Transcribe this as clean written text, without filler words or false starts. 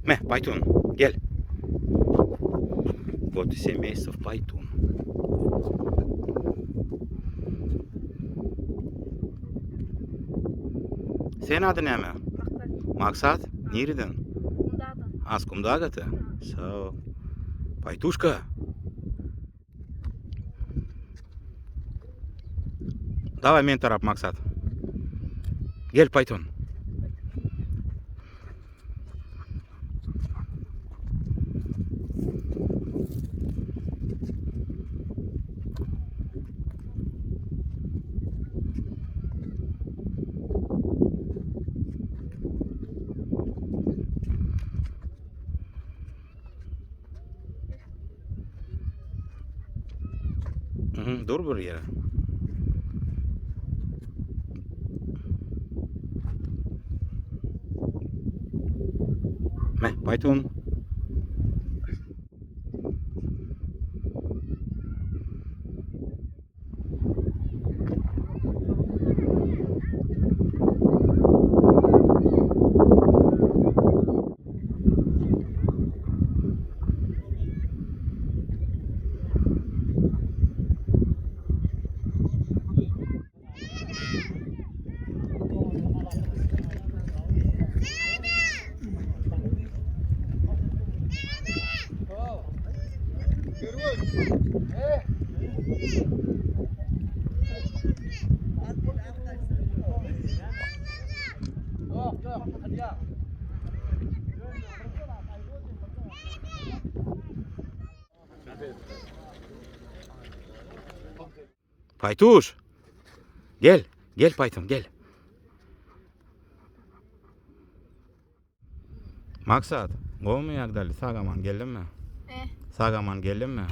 Me, Paýtun, gel. Вот и семейство Paýtun. Sen ady näme? Maksat. Maksat? Nireden? Kumdadan. Az Kumdagata? Sag ol. Paýtuşka. Daway men tarap Maksat. Gel Paýtun. Mhm, dur bir ýere. Me, Paýtun. Paýtuş! Gel, gel Paýtun, gel. Maksat, gowmy ýagdaýly? Sag aman geldiňmi? Eh. Sag aman geldiňmi?